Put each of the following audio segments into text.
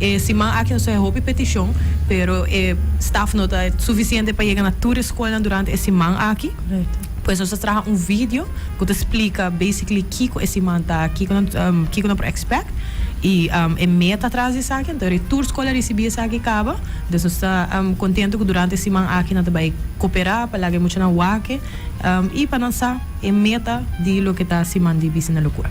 E siman aki nos ta haya hopi peticion, pero e staff no ta suficiente pa yega na tur e scolnan durante e siman aki. Pues nos ta traha un video cu ta splica basically kico e siman ta, kico nan kico nan por expect y e meta tras di esaki. Anto tur scol a ricibi esaki caba. Dus nos ta contento cu durante e siman aki nan ta bay coopera pa laga e muchanan wak y pa nan sa e meta di loke ta siman di Bici na Locura.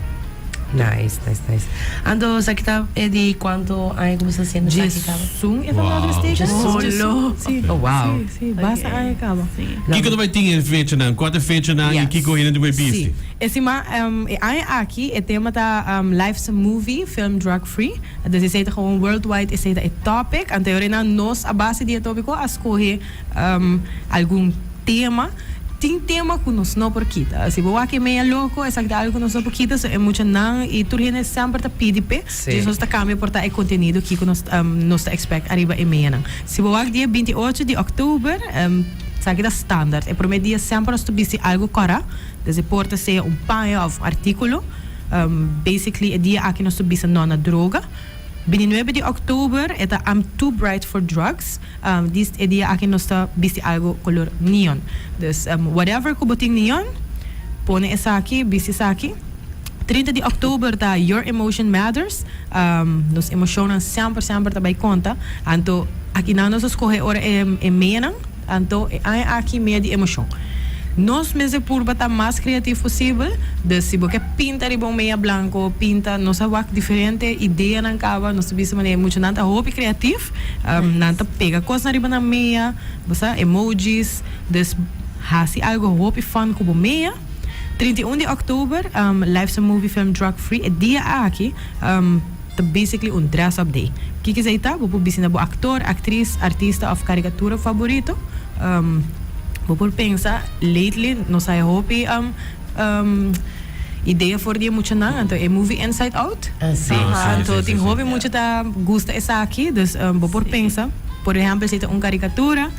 Nice, nice, nice. Anto esaki ta e di cuanto aña cu bo sta haciendo esaki caba? Djesun, if I'm not mistaken. Djesun. Si. Oh, wow. Si, si. Basta aña caba. Kico ta bay tin e fechanan? Cua ta e fechanan y kico hende ta bay bisti? Si. E sima, e aña aki e tema ta Life's a Movie, Film Drug Free. Dus esey ta gewoon worldwide esey ta e topic. Anto e ora nos a base di e topico a scoge algun tema. Tin tema ku nos no por kita. Si bo wak e meya loko, esaki ta algu ku nos no por kita, so e muchanan i tur hende semper ta pidi p'e. Djis nos ta kambia por ta e kontenido kiko nos nos ta expect ariba e meyanan. Si bo wak dia 28 di òktober, esaki ta standard. E promé dia semper nos ta bisti algu kòrá, desde por ta sea un paña òf un artíkulo. Basically e dia aki nos ta bisa no na droga. 29 di òktober e ta I'm too bright for drugs. Dis e dia aki nos ta bisti algo color neon. Dus whatever cu bo tin neon, pone esaki, bisti esaki. 30 di october ta Your Emotion Matters. Nos emocionnan semper semper ta bay conta. Anto akinan nos a scoge ora e meanan. Anto e aña aki mea di emocion. Nos mester purba ta mas creatief posibel. Dus si bo ke pinta riba un mea blanco, pinta. Nos a wak diferente ideanan caba. Nos ta bisa manera e muchanan ta hopi creatief. Nan ta pega kosnan riba nan mea, bo sa, emojis. Dus hasi algo hopi fun ku bo mea. 31 di òktober, Life's a Movie Film Drug Free. E dia aki ta basically un dress up day. Kiko esei ta? Bo por bisti na bo aktor, aktris, artista òf karikatura faborito. Bo por pensa, lately nos haya hopi Idea for di e muchanan, anto e movie Inside Out. Anto tin hopi mucha ta gusta esaki, dus bo por pensa, por ehempel si ta un karikatura,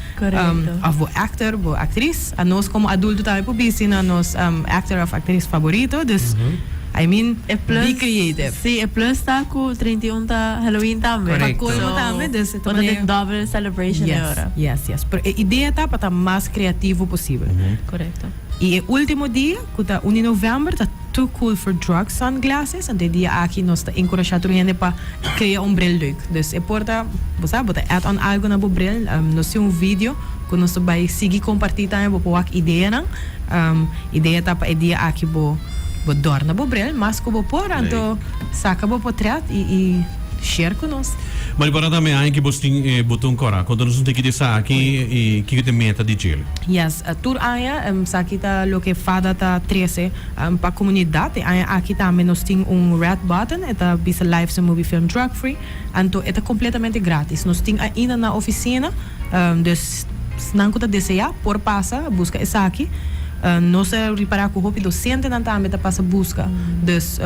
of bo actor, bo actriz, anos como adulto tambe por bisti na nos actor of actriz favorito, dus I mean, be creative. Si, e plus ta cu 31 ta Halloween tambe. Pa colmo tambe, dus e ta manera. Bo ta den double celebration e ora. Yes, yes, yes. Pero e idea ta pa ta mas creativo posibel. Correcto. Y e ultimo dia, cu ta un di november, ta Too Cool for Drugs Sunglasses. Anto e dia aki nos ta encurasha tur hende pa crea un bril leuk. Dus e por ta, bo sa, bo ta add on algo na bo bril. Nos tin un video cu nos ta bay sigui comparti tambe, bo por wak ideanan. Idea ta pa e dia aki bo bo dorna bo bril mas cu bo por, anto saca bo potret y share cu nos. Ma riba tambe aña ki bos tin e boton cora. Conta nos un tiki di esaki y kico ta e meta di djel. Yes, tur aña esaki ta loke fada ta trece pa comunidad. E aña aki tambe nos tin un red button, e ta bisa Life's a Movie Film Drug Free, anto e ta completamente gratis. Nos tin ainda na oficina, dus esnan cu ta desea por pasa busca esaki. Nos ta ripara cu hopi docentenan tambe ta pasa busca. Dus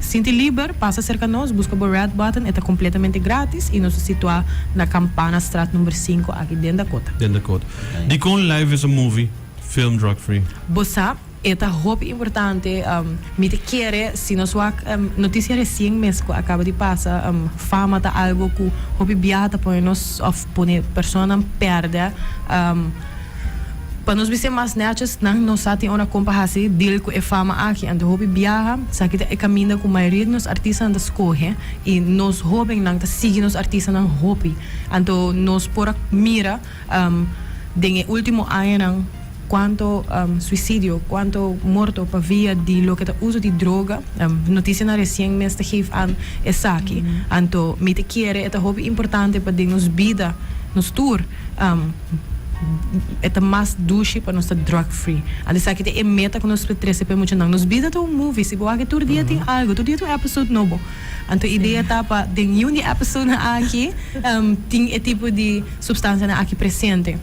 sinti liber, pasa cerca nos, busca bo red button, e ta completamente gratis y nos ta situa na Campanastraat number sinku aki den Dakota. Den Dakota. Dikon Life is a Movie film drug free? Bo sa, e ta hopi importante. Mi ta kere si nos wak noticia recien mes cu a caba di pasa, fama ta algo cu hopi biaha ta pone nos of pone personanan perde. Pa nos bis'é mas netjes, nan no sa tin ora kon pa hasi deal ku e fama aki. Anto hopi biaha, esaki ta e kaminda ku mayoria di nos artistanan ta skohe i nos hóbennan ta sigui nos artistanan hopi. Anto nos por a mira den e último añanan kuanto suisidio, kuanto morto pa via di loke ta uso di droga. Notisianan resien mes ta geef aan esaki. Anto mi ta kere e ta hopi importante pa den nos bida, nos tur, E ta mas dushi pa nos ta drug free. Anto esaki ta e meta ku nos ta trese pa e muchanan. Nos bida ta un movie. Si bo wak tur dia tin algu, tur dia tin un episode nobo. Anto idea ta pa den niun di e episodenan aki tin e tipo di supstansianan aki presente.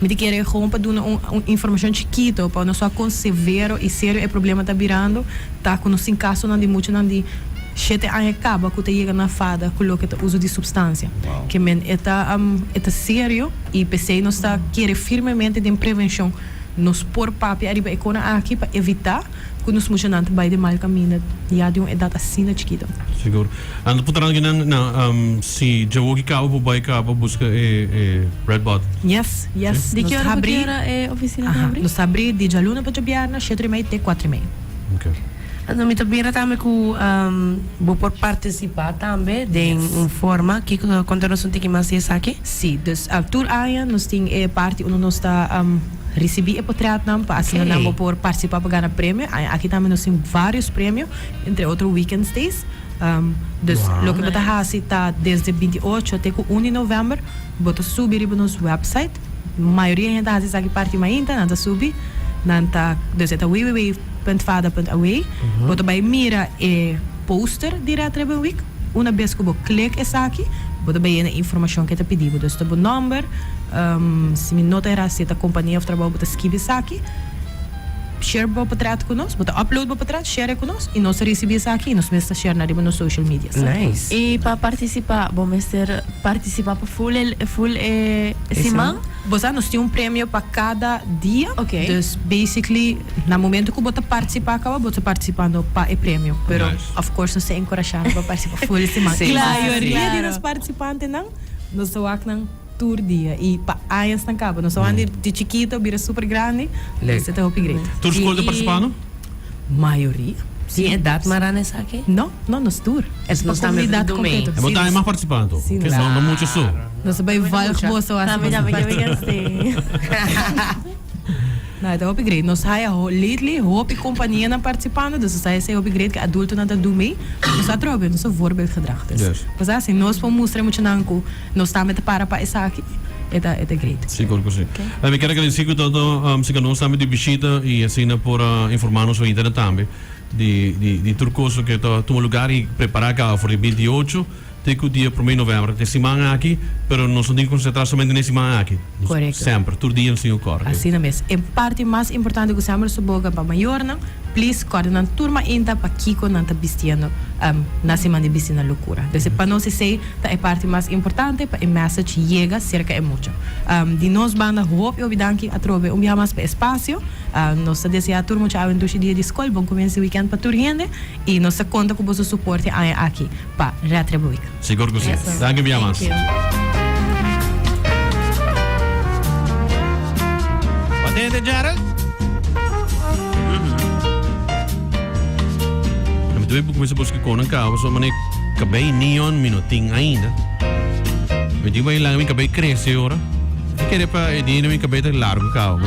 Mi ta kere gewoon pa duna un informashon chikito pa nos wak kon severo i serio e problema ta birando. Ta ku nos tin kasonan di muchanan di shete aña kaba ku ta yega na fada ku loke ta uso di supstansia. Ke men e ta e ta serio i p'esei nos ta kere firmemente den prevenshon. nos por papia ariba e kona aki pa evitá ku nos muchanan ta bai den mal kaminda ya di un edat asina chikito. Sigur. Anto por trata kinan na si djawoki kaba por bai kaba buska e e red bottle. Yes, yes. Di Nos ki ora pa ki habri ora e ofisina ta aha, habri? nos ta habri di djaluna pa djabièrnè sheter i mei te kuater i mei. Okay. Anto mi ta mira tambe ku bo por partisipá tambe den un forma. Kiko konta nos un tiki mas di esaki? Sí, dus tur aña nos tin e parti unda nos ta risibí e potretnan pa asina nan bo por partisipá pa gana premio. Aña aki tambe nos tin vários premio, entre otro weekend stays. Dus loke bo ta hasi ta desde 28 te ku un di novèmber bo ta subi riba nos wèpsait. Mayoria hende ta hasi esaki parti mainta, nan ta subi, nan ta, dus e ta www. Punt fada punt away. Bo ta bai mira e poster di Red Ribbon Week. Una bes ku bo klik esaki, bo ta bai yena e informashon ku e ta pidi bo. Dus ta bo nòmber, si mi no ta erá si e ta kompania òf trabou bo ta skibi esaki. Share bo potret ku nos, bo ta upload bo potret, share e ku nos i nos ta risibí esaki i nos mes ta share nan riba nos social medias. Nice. I pa partisipá bo mester partisipá pa full e full e siman? Bo sa nos tin un premio pa kada dia. Ok. Dus basically na momento ku bo ta partisipá kaba bo ta partisipando pa e premio. Pero Nice. of course nos ta enkurashá nan pa partisipá full siman. Sí. Mayoria di Claro. nos partisipantenan nos ta wak nan tur dia i pa añasnan kaba. Nos ta wak di di chikito bira super grandi. Leuk. Dus e ta hopi great. Tur skol ta I- partisipá no? Mayoria. Tin edat mará na esaki? No, no, nos tur. Es Pa nos tambe komunidat doe mee. kompleto. E bo Sí, ta nos- mas partisipá anto. Sí, Ke nos- no, no mucho so. Nos ta bai valg boso hasi Tambe boso tambe ke parti. we can stay. No, e ta hopi great. Nos haya ho lately hopi kompanianan partisipando, dus nos haya esei hopi great ku adultonan ta do mee. Nos ta trobe, nos ta voorbeeldgedrag. Dus Yes. pues asi nos por mustra e muchanan ku nos tambe ta para pa esaki, e ta e ta great. Sigur ku si. Mi kier agradeci ku todo si ku nos tambe di bishita i asina por a informa nos oyentenan tambe di di di tur kos loke ta tuma lugar i prepara kaba for di 28 te ku dia prome november te siman aki pero nos no tin ku konsentra solamente na e siman aki. Nos Korekto. Semper tur dia nos tin ku kòrda. Asina mes. E parti mas importante ku semper nos ta boga pa mayornan, please kòrda nan tur mainta pa kiko nan ta bistiendo na siman di bisti na lokura. Entonces pa nos esei ta e parti mas importante pa e message yega serka e mucha. Di nos banda hopi hopi danki atrobe un biaha mas pa e espacio. Nos ta desea tur mucha awe dushi dia di skol, bon comienzo di weekend pa tur hende y nos ta conta cu boso soporte aña aki pa Red Rebel Week. Sigur cu si. Danki un biaha mas. Patente Gerald. Mi tuve cuminsa busca conan cabo so mane cabey neon mi no tin ainda. Mi tin bay laga mi cabey crece ora. Mi kere pa e dia mi cabey ta largo cabo.